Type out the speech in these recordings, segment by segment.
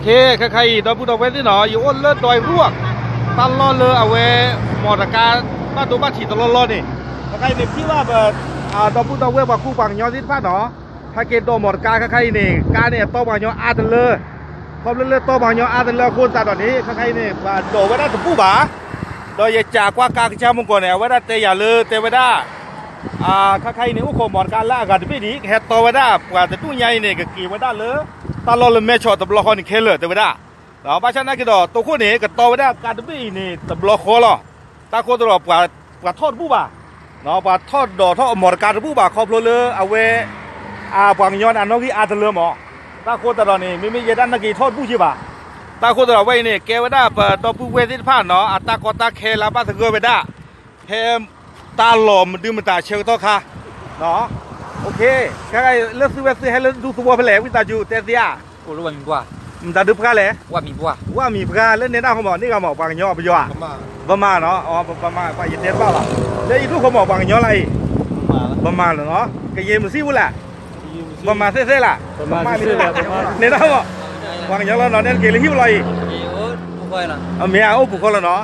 ခဲခါအံၤ ဒီပုၢ်ဒီဝဲၢ်သ့ၣ်နီၤ ယအိၣ်လၢဒွဲရူၢ် တၢ်လီၢ်လၢအဝဲ မီၢ်တကါ ဘၣ်ဒိဘၣ်ထံးတလီၢ်လီၢ်န့ၣ် ခဲခါအံၤန့ၣ် ထံၣ်ဘၣ်ပ ဒီပုၢ်ဒီဝဲၢ်ပှၤကူပှၤကညီသ့ၣ်တဖၣ်နီၤ ဟဲက့ၤဒိးမီၢ်တကါခဲခါအံၤန့ၣ် ကါန့ၣ်အတီပှၤကညီအါတလၢ ခီဖျိလၢတီပှၤကညီအါတလၢအဃိသတးဒီးန့ၣ် ခဲခါအံၤန့ၣ် ပှၤဒိးဝဲဒၣ်တဘူၣ်ဘၣ် ဒီးယကးကွၢ်ကါကစၢ်မုၢ်ကီၢ်န့ၣ် အဝဲဒၣ်တဲယၤလၢတဲဝဲဒၣ် ခဲခါအံၤန့ၣ် အိၣ်ခိးမီၢ်တကါလၢအဂၤတဘ့ၣ်ဒံး ကဟဲတီဝဲဒၣ်ပှၤတဒူၣ်ညါအံၤန့ၣ် ကက့ၤဝဲဒၣ်လၢ တၢ်လီၢ်လၢမဲၢ်ဆီးတဘျီဃီန့ၣ်ခဲလၢာ်တဲဝဲဒၣ် ဘၣ်ဆၣ်နာ်က့ဒီး တိခိၣ်န့ၣ် ကတီဝဲဒၣ်ကါတဘ့ၣ်အံၤန့ၣ် တဘျီဃီလီၤ. တၢ်ဃိသတးဒီး ပှၤထီၣ်တဘူၣ်ဘၣ် ပှၤထီၣ်ဒိးထီၣ်အမီၢ်တကါတဘူၣ်ဘၣ် ခီဖျိလၢအဝဲ ပှၤကညီန့ၣ် အနီၣ်ဂံၢ်အါတလၢမး. တၢ်ဃိသတးဒီးန့ၣ် မ့မ့ၢ်ယဲဒၣ်နာ်က့ထီၣ်တဘူၣ်က့ဘၣ်. တၢ်ဃိသတးဒီး အဝဲအံၤန့ၣ် ကဲဝဲဒၣ်ပဒီပုၢ်ဝဲၢ်သ့ၣ်တဖၣ်နီၤ အတၢ်ကီတၢ်ခဲလၢဘၣ်သဂၢၢ်ဝဲဒၣ် ဖဲတၢ်လီၢ်မဒုမတၤဆၢကတီၢ်ခါ လၢသုဝဲသုဟဲလၢဒူသဝီဖဲလဲၣ် ဝံသးစူၤတဲသ့ဧါ. မတၤဒုဖျါလဲၣ်. ဝၣ်မံၤဖျါလၢနဲဒၣ်ဃီမး န့ၢ်ဂၤမး ပှၤကညီပယီၤဧါ. ပမၤနီၤ ပမၤ ပှၤယတဲတဘၣ်ဘၣ်. လၢယဒူၣ်ဃီမး ပှၤကညီလၢအံၤ ပမၤလီၤနီၤ ကယဲၢ်မစံးဝူလဲၣ်. ပမၤသ့သ့လၢ နဲဒၣ်မး ပှၤကညီလီၤနီၤ နဲတက့ၤလၢဟံၣ်ပလီၢ်အံၤ မ့ၢ်အအိၣ်ပူၤဃီလီၤနီၤ.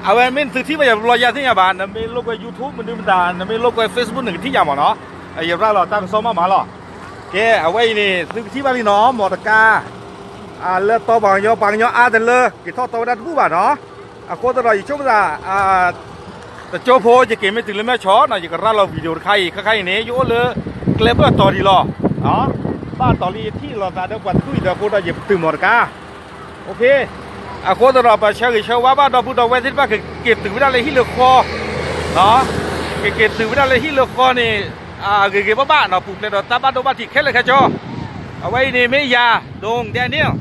အဝဲမ့ၢ်နသုထံၣ်ဘၣ်ယၤတဘျီယၤသ့ၣ်ညါဘၣ် နမ့ၢ်လိာ်ကွဲ YouTube မနုၤမတၤ နမ့ၢ်လိာ်ကွဲ Facebook နကထံၣ်ယၤမးနီၤ. ယပြၢ်လီၤတၢ်ကစီၣ်မးမးလီၤ. ကဲ အဝဲအံၤန့ၣ် သုကထံၣ်ဘၣ်လံနီၤ မီၢ်တကါ လၢတီပှၤကညီ ပှၤကညီအါတလၢ က့ၤထီၣ်တီဝဲဒၣ်တဘူၣ်ဘၣ်နီၤ. အဃိသတးဒီး ယဆိကမိၣ်သး တကၠိဖိ ယက့ၤမ့ၢ်တုၤလၢမဲၢ်ဆီးနီၤ ယကရၤလီၤ video တခါအံၤ ခဲခါအံၤန့ၣ် ယအိၣ်လၢ ကျဲဘၢၣ်တီၤဒံးလီၤ. ဘၣ်တီၤလံယထံၣ်လိာ်သးဒီးပှၤတဒူၣ်အံၤဒီးအဃိဒီး ယပတုာ်မီၢ်တကါ အဃိသတးဒီး ပဆၢဂ့ၤဆၢဝါဘၣ်ဒီပုၢ်ဒီဝဲၢ်သ့ၣ်တဖၣ် ကက့ၤတုၤဝဲဒၣ်လၢဟံၣ်လၢဃီ ကက့ၤတုၤဝဲဒၣ်လၢဟံၣ်လၢဃီန့ၣ် ဂ့ၤဂ့ၤဘၣ်ဘၣ်နီၤ ပူၤဖျဲးဒီးတၢ်ဘၣ်ဒိဘၣ်ထံးခဲလၢာ်ခဲဆ့. အဝဲအံၤန့ၣ်မ့ၢ်ယၤ ဒိၣ် Daniel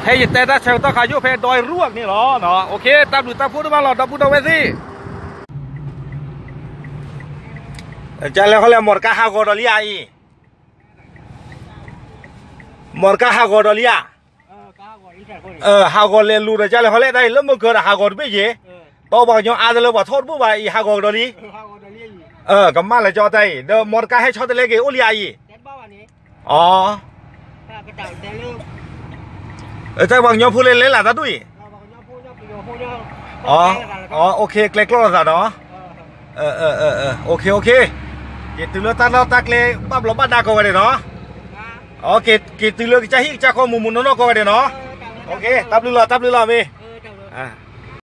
ဖဲယတဲတၢ်ဆၢကတီၢ်ခါယိၣ်ဖဲဒွဲရူၢ်န့ၣ်လီၤ. တၢ်ဘျုးတၢ်ဖှိၣ်ဒိၣ်မးလီၤ ဒီပုၢ်ဒီဝဲၢ်သ့ၣ် ကလဲၤခီလဲၣ် မီၢ်တကါဟးဂီၤဒီးလံဧါအံၤ မီၢ်တကါဟးဂီၤဒီးလံဧါ. ဟးဂီၤလဲၤလူၤဒီးကလဲၤခီလဲၣ် တၢ်အံၤလၢမုၢ်ကၢၤဒီး ဟးဂီၤတဘ့ၣ်က့ၤ တီပှၤကညီအါတလၢပှၤထီၣ်တဘူၣ်ဘၣ်အံၤ ဟးဂီၤကဒီးလံ ကမၣ်လၢကၠီတၢ်အံၤ ဒီးမီၢ်တကါဟဲဆီတလဲက့ၤအိၣ်လံဧါအံၤ အ တၢ်ပှၤကညီဖိလဲၤလဲၤလၢတၢ်ဒူၣ်အံၤ အ OK ကျဲကျီၢ်လိာ်သးနီၤ OK OK က့ၤတုၤလၢတၢ်လီၢ်တၢ်ကျဲဘၣ်ဘျီးဘၣ်ဒါကိးဂၤဒဲးနီၤ က့ၤတုၤလၢကစၢ်ဟံၣ်ကစၢ်ဃီမုၢ်မုၢ်နီၢ်နီၢ်ကိးဂၤဒဲးနီၤ တၢ်ဘျုးလီၤ တၢ်ဘျုးလီၤမ့ၢ်